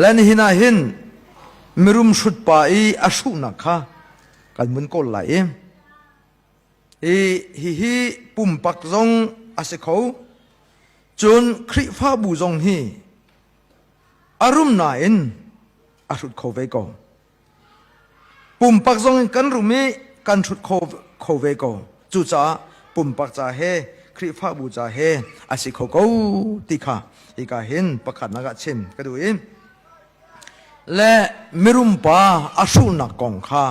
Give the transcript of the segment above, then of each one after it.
Le nihin ah hin mirum hrut pa i a hruhnak kha kan vun kawl lai i hi hihi pumpak zong a si kho cun Khrihfabu zong hi a rum nain a hrut kho ve ko. Pumpak zong in kan rum i kan hrut kho, kho ve ko. Cucaah pumpak ca he Khrihfabu ca he a si kho ko ti kha hika hin pakhatnak ah chim ka duh i le mirum pa a hruhnak kong kha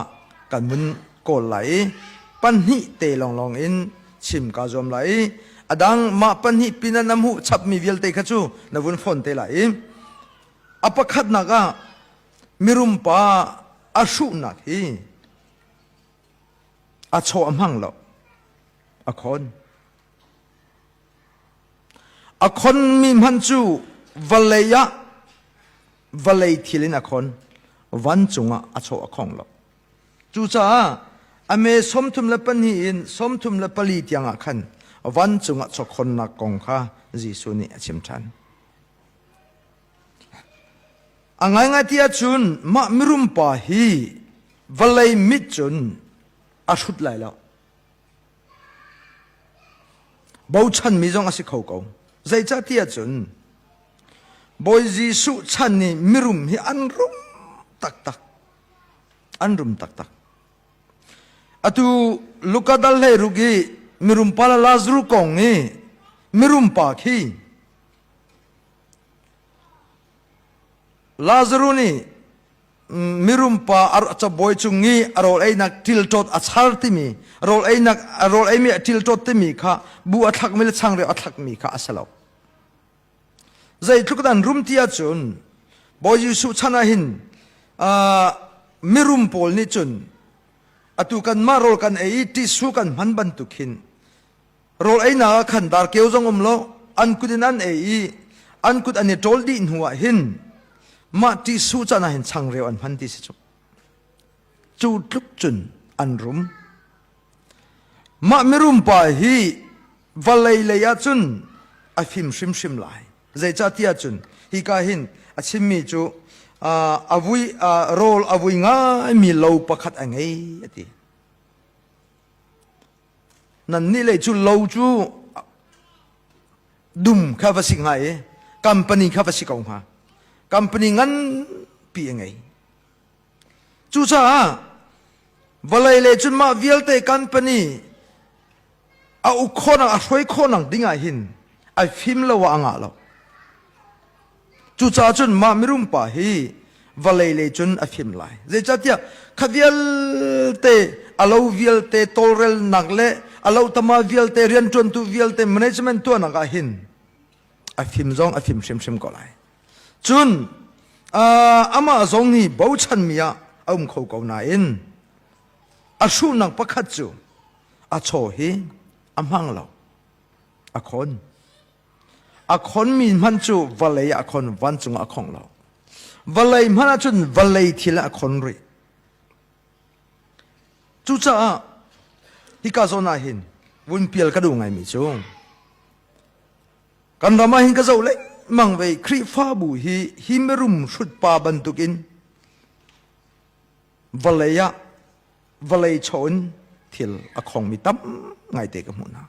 kan vun kawl lai i pahnih te lawnglawng in chim kaa zuam lai i a dang mah pahnih pin ah na hmuh chapmi vialte kha cu na vun fon te lai i a pakhatnak ah mirum pa a hruhnak hi a chaw a hmang lo a khon a khonmi hmanh cu vawlei ah vawlei thil in a khon vancung ah a chaw a khong lo cucaah a me 34 in 34 tiangah khan vancung ah chawkhonnak kong kha Jesuh nih a chim ṭhan. A ngaingai ti ahcun mah mirum pa hi vawlei mit cun a hrut lai lo. Bochanmi zong a si kho ko. Zeicah ti ahcun Bawi Jesuh chan i mirum hi an rum taktak. An rum taktak. Atu Luka dal hlei ruk i mirum pa le Lazarus kong i mirum pa khi Lazaruh nih mirum pa a cabawi cung i a rawl einak ṭilṭawt a char timi rawl einak rawl eimi a ṭilṭawt timi kha bu a thlakmi le changreu a thlakmi kha a si lo. Zeitluk dan rum ti ahcun Bawi Jesuh chan ah hin mirum pawl nih cun atu kanmah rawl kan ei i tissue kan hman bantuk hin Rawl einak ah khan darkeu zong um lo, an kut in an ei i an kut an i ṭawl dih hnu ah hin mah ṭihsuh can ah hin changreu an hman ti si cu. Cu tluk cun an rum. Mah mirum pa hi vawlei lei ah cun a fim hrimhrim lai. Zeicahtiah cun hika hin a chimmi cu a vui rawl a vui ngaimi lo pakhat a ngei a ti. Nannih lei cu lo cu dum kha va si hnga i company kha va si ko hnga. Company nganpi a ngei. Cucaah vawlei le cun mah vialte company a uk khawhnak a hruai khawhnak ding ah hin ai fim lo ah a ngah lo. Cucaah cun mah mirum pa hi vawlei lei cun a fim lai. Zeicahtiah kha vialte a lo vialte tawlrelnak le a lo tama vialte rianṭuantu vialte management tuahnak ah hin a fim zong a fim hrimhrim ko lai. Cun amah zong hi bochanmi ah a um kho ko nain a hruhnak pakhat cu a chaw hi a hmang lo a khon. A khonmi hmanh cu vawlei ah a khon, vancung ah a khong lo. Vawlei hmanh ahcun vawlei thil ah a khon rih. Cucaah hika zawn ah hin vun pial ka duh ngaimi cu kan ram ah hin ka zoh lengmang ve Khrihfabu hi hi mirum hrutpa bantukin vawlei ah vawlei chaw in thil a khongmi tam ngaite ka hmuh hna.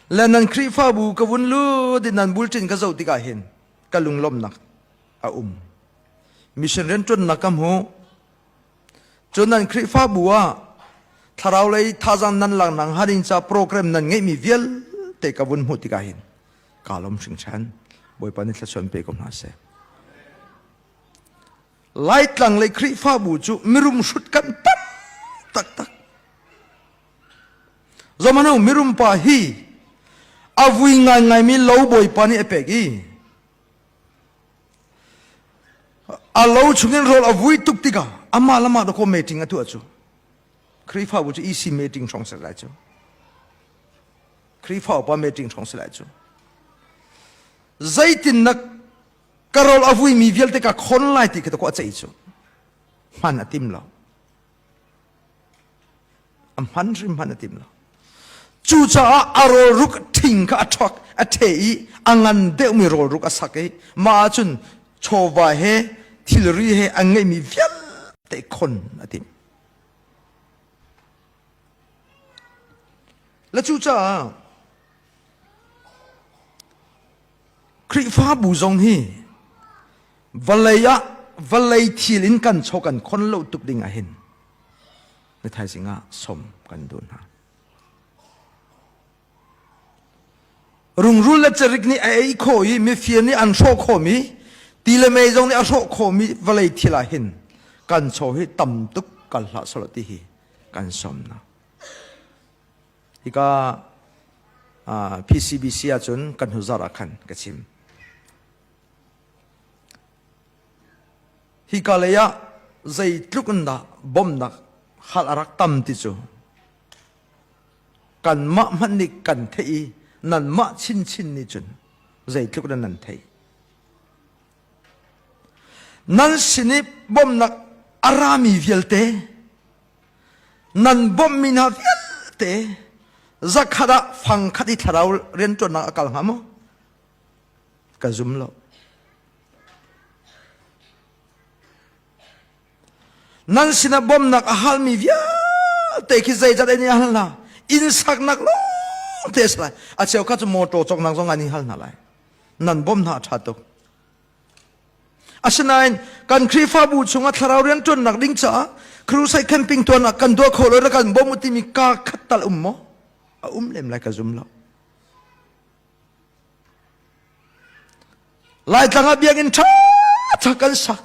Le nan Khrihfabu ka vun lut i nan bulṭin ka zoh tikah hin ka lunglawmhnak a um. Mission rianṭuannak ka hmuh. Cun nan Khrihfabu ah thlarau lei thazaang nan laknak hnga ding ca program nan ngeihmi vialte ka vun hmuh tikah hin kaa lawm hringhran. Bawipa nih thluachuah pe ko hna seh. Laitlang lei Khrihfabu cu mirum hrut kan tam taktak. Zomano mirum pa hi a vui ngaingaimi lo bawipa nih a pek i a lo chungin rawl a vui tuk tikah amah lamah dakaw meeting a tuah cu Khrihfabu cu EC meeting hrawng si lai cu Khrihfa upa meeting hrawng si lai cu zeitin na ka rawl a vuimi vialte ka khon lai ti khi ta a ceih cu hman a tim lo A hman hrim hman a tim lo. Cucaah a rawlruk ṭhing kha a ṭhok a ṭhe i a ngan deuhmi rawlruk a sak i mah ahcun chawva he thilri he an ngeihmi vialte khon a timh. Le cucaah Khrihfabu zong hi vawlei ah vawlei thil in kan chaw kan khon lo tuk ding ah hin na thaizing ah som kan duh hna. Rungrul le cerik nih a ei khawh i mifir nih an hrawh khawhmi ti le mei zong nih a hrawh khawhmi vawlei thil ah hin kan chaw hi tam tuk kal hlah sawlaw ti hi kan sawmnak. Hika PCBC ahcun kan hnu zarh ah khan ka chim. Hika lei ah zeitluk in dah bawmhnak hal a rak tam ti cu kanmah hmanh nih kan theih i nanmah chinchin nih cun zeitluk in nan theih. Nan sin i bawmhnak a rami vialte nan bawmhmi hna vialte zakhat ah fangkhat i thlarau rianṭuannak a kal hnga maw? Ka zum lo. Nan sinah bawmhnak a halmi vialte khi zeizat in i hal hna? Inn saknak lawng te a si lai. A cheukhat cu motor cawknak zong an i hal hna lai. Nan bawmh hna a ṭha tuk. Asinain kan Khrihfabu chungah thlarau rianṭuannak ding caah crusade camping tuan ah kan duah kho lo na kan bawm u timi kaa khat tal um maw? A um lem lai ka zum lo. Laitlang ah biakinn ṭha ṭha kan sak.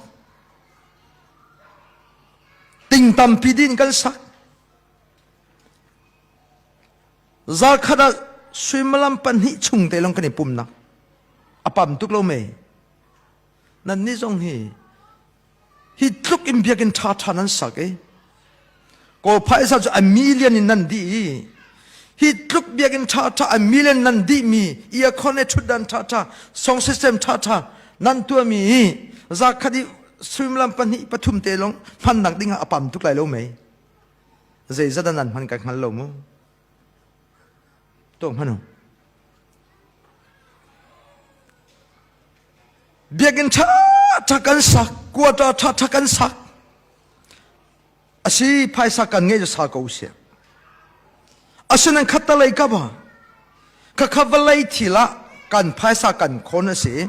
Ting tampi din kan sak. Zarkhat ah suimilam pahnih chung te lawng kan i pumnak. A pam tuk lo mei. Nan nih zong hi hi tluk in biakinn ṭha ṭha nan sak i kawl phaisa cu a million in nan dih i hi tluk biakinn ṭha ṭha a million nan dihmi earcon le ṭhutdan ṭha ṭha song system ṭha ṭha nan tuahmi hi zakhat i suimilam pahnih pathum te lawng hmannak ding ah a pam tuk lai lo mei zeizat nan hman ka hngal lo mu tuak hmanh u Biakinn ṭhaṭha kan sak, quarter ṭhaṭha kan sak. Asi phaisa kan ngei cu sa ko usih. Asinain khattalei ka ba, khakha vawlei thil ah kan phaisa kan khon a si.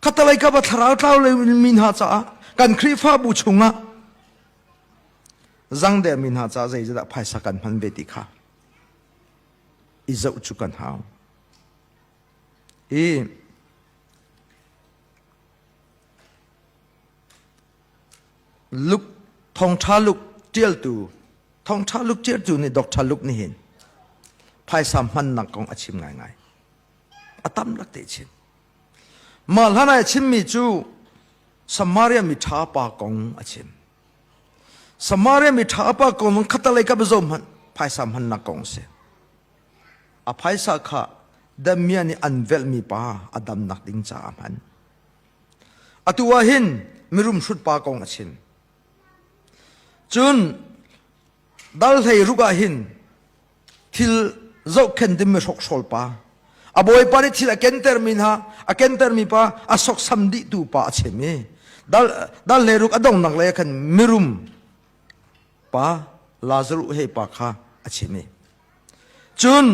Khattalei ka ba thlarau tlau lei mi hna caah kan Khrihfabu chungah zangdeh mi hna caah zeizatdah phaisa kan hman ve ti kha i zoh cu kan hau. Hi Luke thawngṭha Luke ṭialtu thawngṭha Luke ṭialtu nih Doctor Luke nih hin phaisa hmannak kong a chim ngaingai. A tam lak te chim. Mah hlan ah a chimmi cu Samaria mi ṭha pa kong a chim. Samaria mi ṭha pa kong khatalei ka zoh hmanh phaisa hmannak kong a si. A phaisa kha Damian nih an velhmi pa a damnak ding caah a hman. Atu ah hin mirum hrut pa kong a chim. Cun dal hlei ruk ah hin thil zohkhenh dingmi hrokhrawl pa a bawipa nih thil a kentermi hna a kentermi pa a soksam dihtu pa a chim i dal dal hlei ruk a donghnak lei ah khan mirum pa Lazarus he pa kha a chim i Cun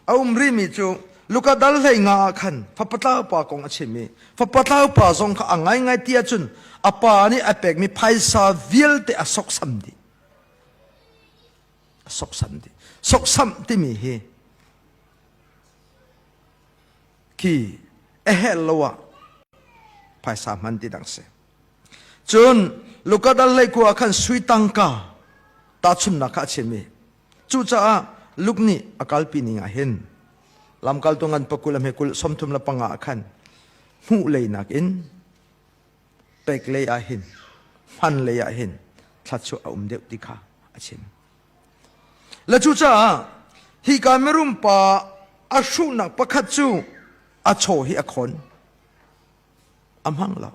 a um rihmi cu Luka dal hlei nga ah khan fapatlau pa kong a chim i fapatlau pa zong kha a ngaingai ti ahcun a pa nih a pekmi phaisa vialte a soksam dih. A soksam dih. Soksam timi hi khi a herh lo ah phaisa hman ti dang si. Cun Luka dal hlei kua ah khan sui tangka tahchunhnak kha a chim i Cucaah Luke nih a kalpi ning ah hin lamkaltu ngan pakul a hmekul 35 ah khan hmuh lei nakin pek lei ah hin hman lei ah hin thluachuah a um deuh ti kha a chim. Le cucaah hika mirum pa a hruhnak pakhat cu a chaw hi a khon. A hmang lo.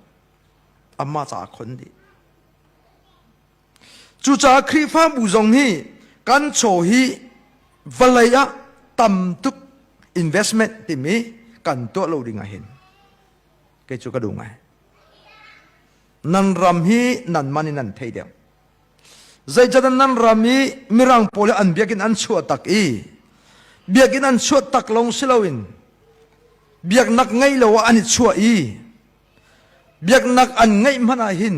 Amah ca a khon dih. Cucaah Khrihfabu zong hi kan chaw hi vawlei ah tam tuk investment timi kan tuah lo ding ah hin kei cu ka duh ngai. Nan ram hi nan man in nan thei deuh. Zeicahtiah nan ram i Mirang pawl hi an biakinn an chuah tak i biakinn an chuah tak lawng si loin biaknak ngei lo ah an i chuah i biaknak an ngeih hmanh ah hin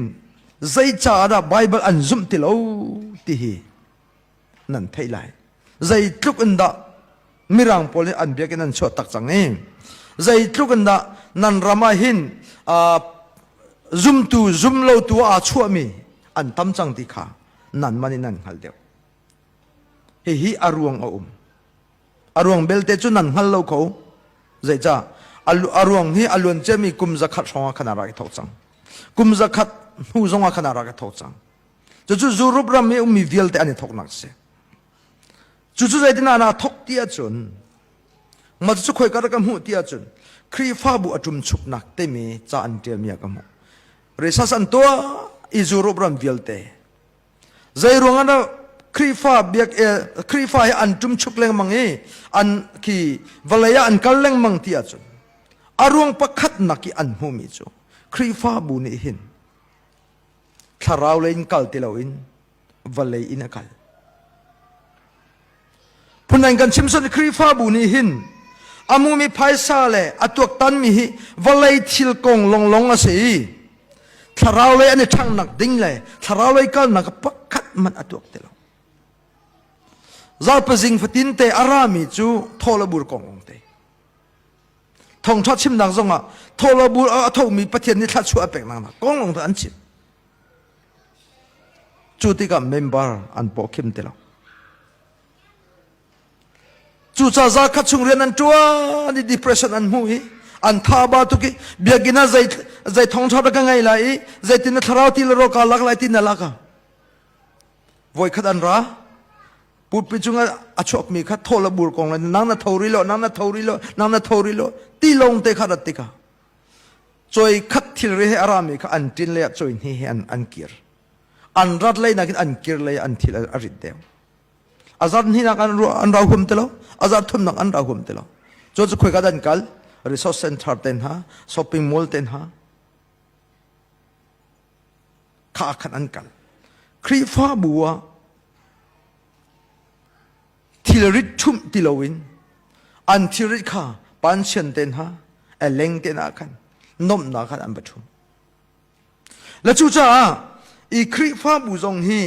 zeicaah dah Baibal an zumh ti lo ti hi nan theih lai. Zeitluk in dah Mirang pawl nih an biakinn an chuah tak cang i zeitluk in dah nan ram ah hin zumtu zumlotu aa chuahmi an tam cang ti kha nan man in nan hngal deuh. Hihi a ruang a um. A ruang belte cu nan hngal lo kho. Zeicah? A ruang hi a luan ciami kum zakhat hrawng ah khan a rak i thawk cang. Kum zakhat hnu zong ah khan a rak i thawk cang. Cucu Europe ram i ummi vialte an i thawknak a si. Cucu zeitinah naa thawk ti ahcun mah cucu khoika dah ka hmuh ti ahcun Khrihfabu a ṭumchuknak timi ca an ṭialmi ah ka hmuh. Research an tuah i Europe ram vialte zei ruangah dah Khrihfa biak Khrihfa hi an ṭumchuk lengmang i an khi vawlei ah an kal lengmang ti ahcun a ruang pakhatnak i an hmuhmi cu Khrihfabu nih hin thlarau lei in kal ti loin vawlei in a kal. Phundang kan chim sut Khrihfabu nih hin a mumi phaisa le a tuaktanmi hi vawlei thil kong longlong a si i thlarau lei an i ṭhanghnak ding le thlarau lei kalnak pakhat hmanh a tuak ti lo. Zarpazing fatin te a rami cu thaw le bur kong ong te. Thawngṭha chimnak zongah thaw le bur a thomi Pathian nih thluachuah a peknak nak kong lawng an chim. Cu tikah member an pawkhim ti lo. Cucaah zakhat chung rian an ṭuan i depression an hmu i an tha ba tuk i biakinn ah zei zei thawngṭha dah ka ngei lai i zeitin na thlarau ti le rawl kaa lak lai ti na lak ah voikhat an ra Pulpit cungah a chuakmi kha thaw le bur kong le nang na tho rih lo nang na tho rih lo nang na tho rih lo ti lawng te kha rat tikah choi khat thilri he a rami kha an ṭin lei ah choi hni he an, an kir an rat lei nakin an kir lei an thil a rit deuh a zar hnih an an rau hum ti lo a zar thumnak an rau hum ti lo cu cu khoi ka dan kal resource center ten ha shopping mall ten ha kha khan an kal Khrihfabu ah thilrit ṭhumh ti loin an thilrit kha pansian te hna leng te hna khan nomhnak khan an va ṭhum. Le cucaah i Khrihfabu zong hi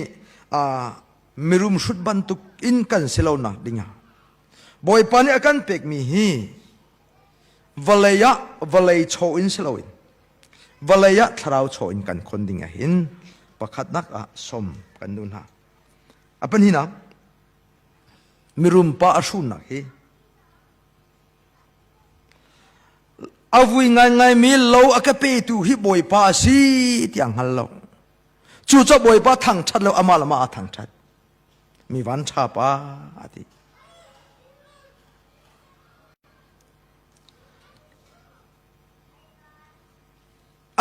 mirum hrut bantuk in kan si lonak dingah Bawipa nih a kan pekmi hi vawlei ah vawlei chaw in si loin vawlei ah thlarau chaw in kan khon ding ahhin pakhatnak ah som kan duh hna. A pahnihnak, mirum pa a hruhnak hi a vui ngaingaimi lo a ka petu hi Bawipa a si tiah hngal lo. Cucaah Bawipa thangṭhat lo amah le amah aa thangṭhat. Mi van ṭha pa a ti.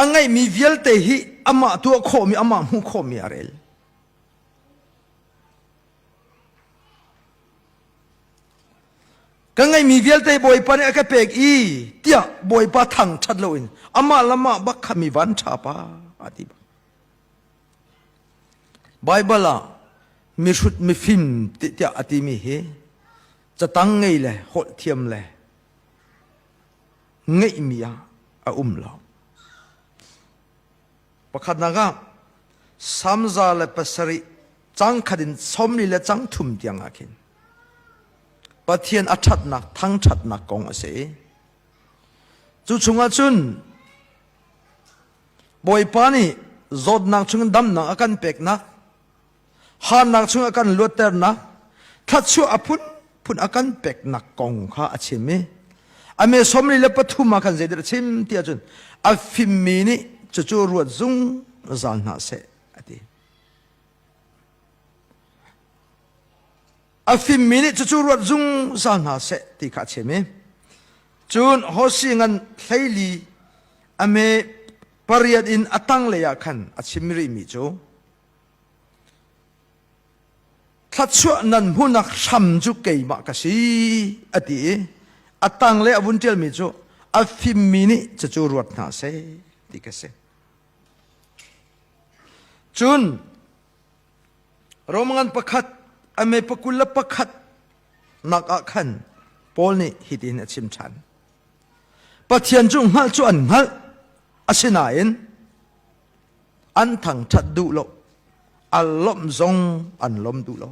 A ngeihmi vialte hi amah tuah khawhmi, amah hmuh khawhmi a rel. Ka ngeihmi vialte Bawipa nih a ka pek i tiah Bawipa thangṭhat loin amah lamah bak kha mi van ṭha pa a ti bak. Baibal ah mihrut mifim tiah a timi hi catang ngei le holh thiam le ngeihmi ah a um lo. Pakhatnak ah Samza le pasarih cangkhat in sawmli le cangthum tiang ah khin Pathian a ṭhatnak thangṭhatnak kong a si. Cu chungah cun Bawipa nih zawtnak chungin damnak a kan peknak harnak chung a kan luatternak thluachuah a phunphun a kan peknak kong kha a chim i a me sawmli le pathum ah khan zeidah a chim ti ahcun a fimmi nih cucu ruat zungzal hna seh a ti. A fimmi nih cucu ruat zungzal hna seh ti kha a chim i cun Hosi ngan hleili a me pariat in a tanglei ah khan a chim rihmi cu Thluachuah nan hmuhnak hram cu keimah ka si a ti i a tanglei a vun ṭialmi cu a fimmi nih cucu ruat hna seh ti ka si. Cun Roman pakhat a me pakul le pakhat nak ah khan Paul nih hitin a chim ṭhan. Pathian cu hngalh cu an hngalh, asinain an thangṭhat duh lo, a lawmh zong an lawm duh lo.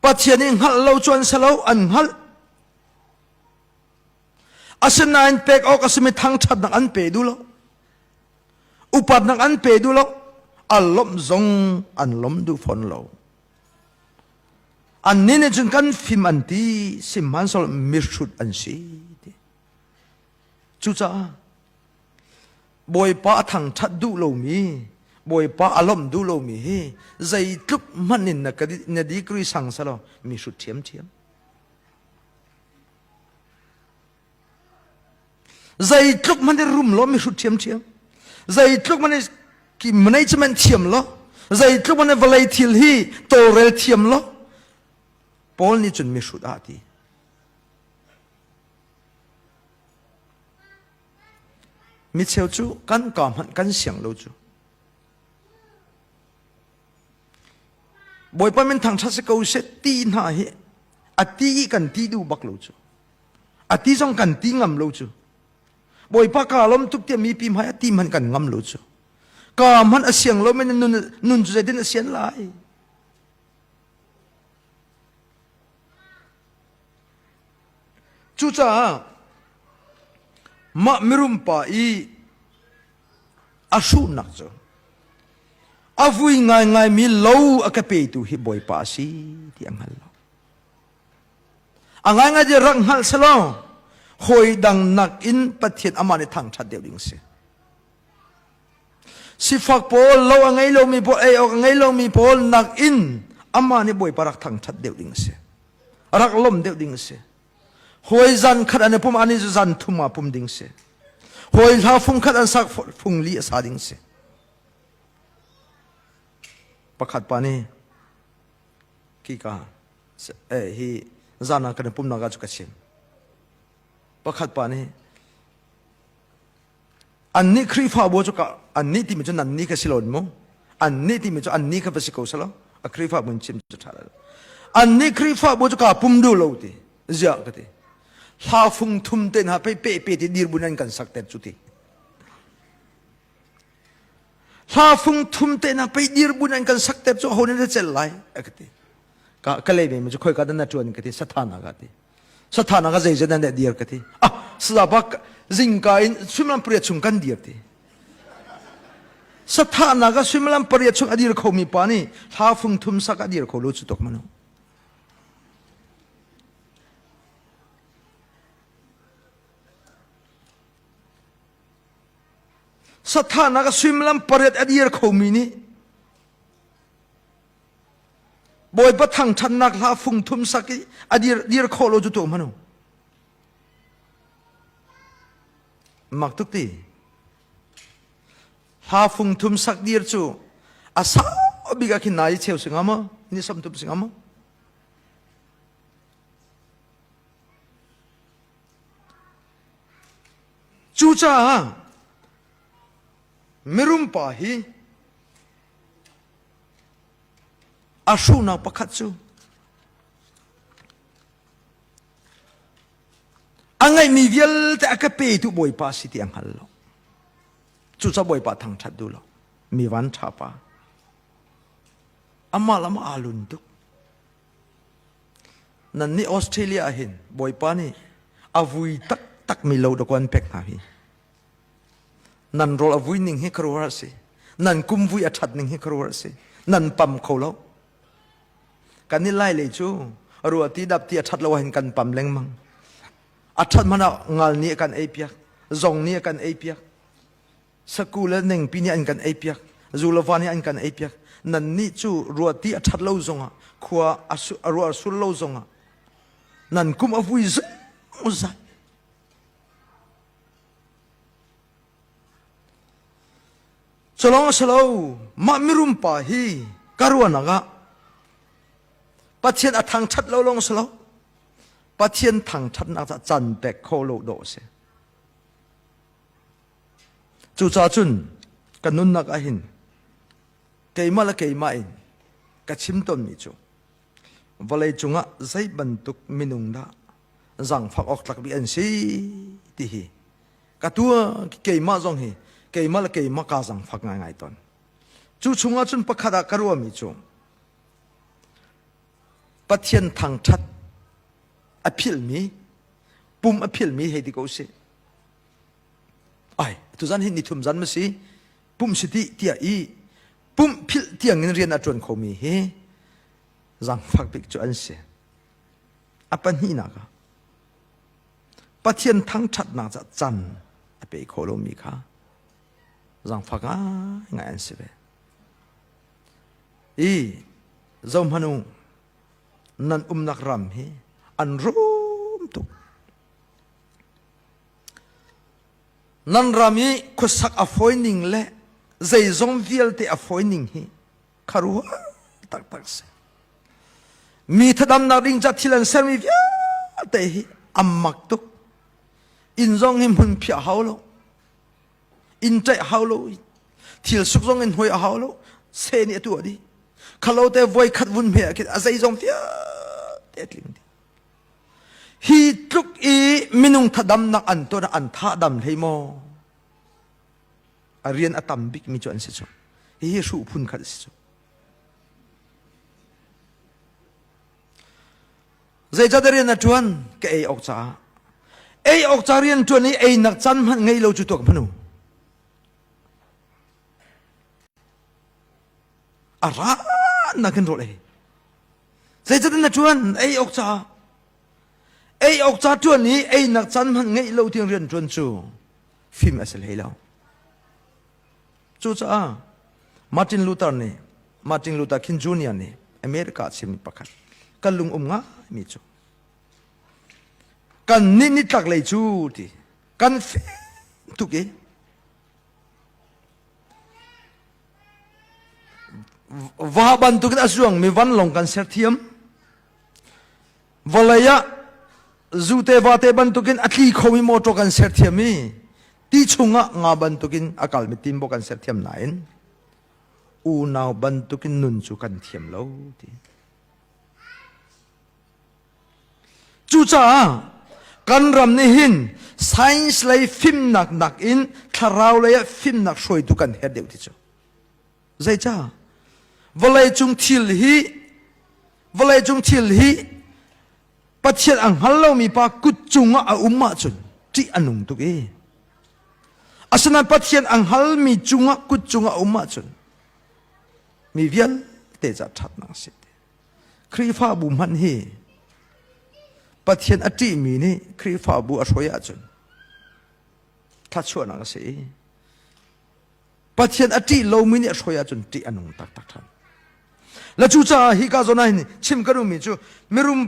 Pathian i hngalh lo cu an si lo, an hngalh. Asinain pek awk a simi thangṭhatnak an pe duh lo. Upatnak an pe duh lo. A lawmh zong an lawm duh fawn lo. Annih nih cun kan fim an ti, sihmanhsehlaw mihrut an si ti. Cucaah Bawipa a thangṭhat duh lomi, Bawipa a lawmh duh lomi hi zeitluk hmanh in na, na degree sang selaw mihrut ṭhiamṭhiam. Zeitluk hmanh in rum law mihrut ṭhiamṭhiam. Zeitluk hmanh in management thiam law, zeitluk hmanh in vawlei thil hi tawlrel thiam law, Paul nih cun mihrut ah a ti. Micheu cu kan ka hmanh kan siang lo cu. Bawipa min thangṭhat si ko seh ti hna hi a ti i kan ti duh bak lo cu. A ti zong kan ti ngam lo cu. Bawipa kaa lawm tuk tiah mipi hmai a ti hmanh kan ngam lo cu. Ka hmanh a siang lo men nun, nun cu zeitin a sian lai? Cucaah mah mirum pa i a hruhnak cu a vui ngaingaimi lo a ka petu hi Bawipa a si ti a hngal lo. A ngaingai ti rak hngalh selaw hawi dang nakin Pathian amah nih thangṭhat deuh ding si. Sifak pawl, lo a ngei lomi pawl, ei awk a ngei lomi pawl nakin amah nih Bawipa rak thangṭhat deuh ding a si. Rak lawmh deuh ding a si. Hawi zan khat an i pum, ani cu zan thum ah pum ding si. Hawi hla fung khat an sak fung li a sa ding si. Pakhat pa nih kika eh, hi zan ah kan i pumnak ah cu ka chim. Pakhat pa nih Annih Khrihfabu cu ka annih timi cu nannih ka si lo mu. Annih timi cu annih kha va si ko selaw a Khrihfabu in chim cu ṭha lo. Annih Khrihfabu cu kaa pum duh lo ti. Ziah ka ti. Hla fung thum te hna pei pe pe ti dirbun an kan sak ter cu ti. Hla fung thum te hna pei dirbun an kan sak ter cu ho nan cel lai a ka ti. Ka ka lei me cu khoi ka dan na ṭuan ka ti sathana ka ti. Sathana ka zeizat nan dir ka ti. Ah, salapa zingka in suimilam pariat chung kan dir ti. Sathana ka suimilam pariat chung a dir khomi pa nih hla fung thum sak a dir kho lo cu tok manu. Sathana ka suimilam pariat a dir khomi nih Bawipa thangṭhatnak hla fung thum sak i a dir, dir khawh lo cu tuah hmanh u. Mak tuk ti. Hla fung thum sak dir cu a sau bik ah khin nai cheu si nga maw? Ni sam thum si nga maw? Cucaah mirum pa hi A hruhnak pakhat cu a ngeihmi vialte a ka petu Bawipa si ti a hngal lo. Cucaah Bawipa thangṭhat duh lo. Mi van ṭha pa. Amah lam aa lun tuk. Nan nih Australia ah hin Bawipa nih a vui taktak mi lo dakaw an pek hna hi. Nan rawl a vui ning hi khuaruahhar a si. Nan kum vui a ṭhat ning hi khuaruahhar a si. Nan pam kho lo. Kan i lai lei cu ruahti dapti a ṭhat lo ahhin kan pam lengmang. A ṭhat hmanh ah ngal nih a kan ei piak, zong nih a kan ei piak, saku le nengpi nih an kan ei piak, zu le va nih an kan ei piak. Nannih cu ruahti a ṭhat lo zongah, khua a ruah a sul lo zongah, nan kum a vui zungzal. Culawng a si lo, mah mirum pa hi ka ruahnak ah Pathian a thangṭhat lo lawng a si lo, Pathian thangṭhatnak caah can pek khawh lo dawh a si. Cucaah cun ka nunnak ah hin. Keimah le keimah in ka chim tawnmi cu vawlei cungah zei bantuk minung dah zaangfak awk tlak bik an si ti hi ka tua keimah zong hi keimah le keimah kaa zaangfak ngaingai tawn. Cu chungah cun pakhat ah ka ruahmi cu Pathian thangṭhat a philhmi pum a philhmi hei ti ko sih. Ai, tuzan hi nithum zan ma si pum si ti tiah i pumh philh tiangin rian a ṭuan khomi hi zaangfak bik cu an si. A pahnihnak ah Pathian thangṭhatnak ca can a pe kho lomi kha zaangfak ngaingai an si ve. I zohhmanh u, nan umnak ram hi an rum tuk. Nan ram i khuasak a fawi ning le zeizong vialte a fawi ning hi kharuah taktak si. Mi thadamnak ding ca thil an sermi vialte hi an mak tuk. Inn zong hi hmun phiah hau lo. Inn ṭaih hau lo. Thil suk zong in hoi a hau lo. Se nih a tuah dih. Khalo te voi khat vun hme ah khin a zeizong vialte a tling dih. Hi tluk i minung thadamnak an tuah an tha dam hlei maw? A rian a tam bikmi cu an si cu. Hihi hruh phun khat a si cu. Zeicahtiah rian a ṭuan? Ka ei awk caah. Ei awk ca rian ṭuan i einak can hmanh ngei lo cu tuak hmanh u. A rannak in rawl ei. Zeicahtiah na ṭuan? Ei awk caah. Ei awk ca ṭuan i einak can hmanh ngeih lo tiang rian ṭuan cu fim a si hlei lo. Cucaah Martin Luther nih Martin Luther King Jr. nih America a chimmi pakhat kan lung um ngaimi cu kan nih nitlak lei cu ti kan fim tuk i Va bantukin a zuangmi vanlawng kan ser thiam. Vawlei ah zute vate bantukin a tli khomi motor kan ser thiam i ti chungah nga bantukin a kalmi timbo kan ser thiam nain unau bantukin nun cu kan thiam lo ti. Cucaah kan ram nih hin science lei fimnak nakin thlarau lei ah fimnak hruaitu kan herh deuh ti cu. Zeicah? Vawleicung thil hi vawleicung thil hi Pathian a hngal lomi pa kut cungah a um ahcun ṭih a nung tuk i asinain Pathian a hngalmi cungah kut cungah a um ahcun mi vialte ca ṭhatnak a si. Khrihfabu hmanh hi Pathian a ṭihmi nih Khrihfabu a hruai ahcun thluachuahnak a si i Pathian a ṭih lomi nih a hruai ahcun ṭih a nung taktak ṭhan. Le cucaah hika zawn ah hin chim ka duhmi cu mirum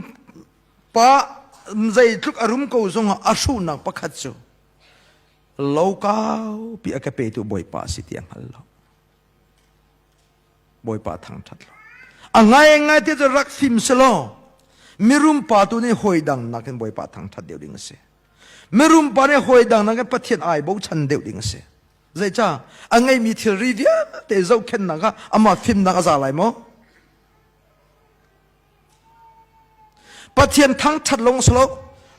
pa zeitluk a rum ko zongah a hruhnak pakhat cu lo kaupi a ka petu Bawipa a si ti a hngal lo. Bawipa thangṭhat lo. A ngaingai ti cu rak fim selaw mirum pa tu nih hawi dang nakin Bawipa thangṭhat deuh ding a si. Mirum pa nih hawi dang nakin Pathian ai bochan deuh ding a si. Zeicah a ngeimi thilri vialte zohkhenhnak ah amah fimnak a za lai maw? Pathian thangṭhat lawng si lo,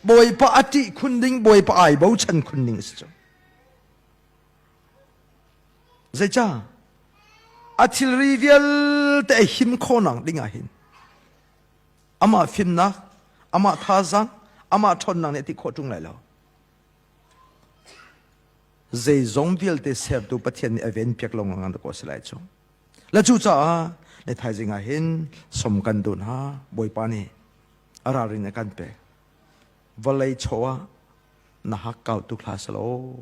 Bawipa a ṭih khun ding, Bawipa ai bochan khun ding a si cu. Zeicah? A thilri vialte a him khawhnak ding ah hin amah fimnak, amah thazaang, amah ṭhawnnak nih a ti khawh ṭung lai lo. Zeizong vialte sertu Pathian nih a venpiak lo ngang ko si lai cu. Le cucaah le thaizing ah hin som kan duh hna Bawipa nih a ralrin a kan pek. Vawlei chaw ah na hakkau tuk hlah selaw.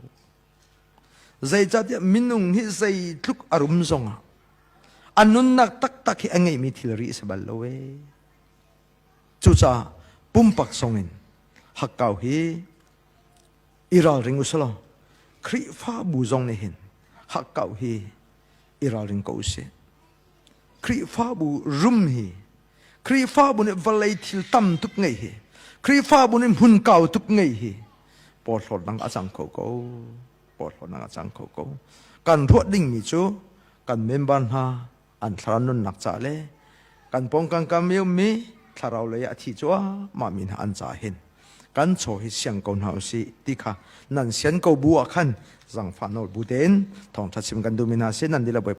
Zeicahtiah minung hi zeitluk a rum zongah a nunnak taktak hi a ngeihmi thilri a si bal lo ee. Cucaah pumpak zongin hakkau hi i ralring u selaw Khrihfabu zong nih hin hakkau hi i ralring ko usih. Khrihfabu rum hi Khrihfabu nih vawlei thil tam tuk ngei hi Khrihfabu nih hmun kau tuk ngei hi porhlawtnak a cang kho ko porhlawtnak a cang kho ko kan ruah dingmi cu kan member hna. An thlarau nunnak ca le kan pawngkam kam i ummi thlarau lei ah a thi cuahmah mi hna an ca hin kan chaw hi siang ko hna usih ti kha nan sian ko bu ah khan zangfah nawl bu tein thawngṭha chim kan duhmi hna si. Nan dihlak Bawipa.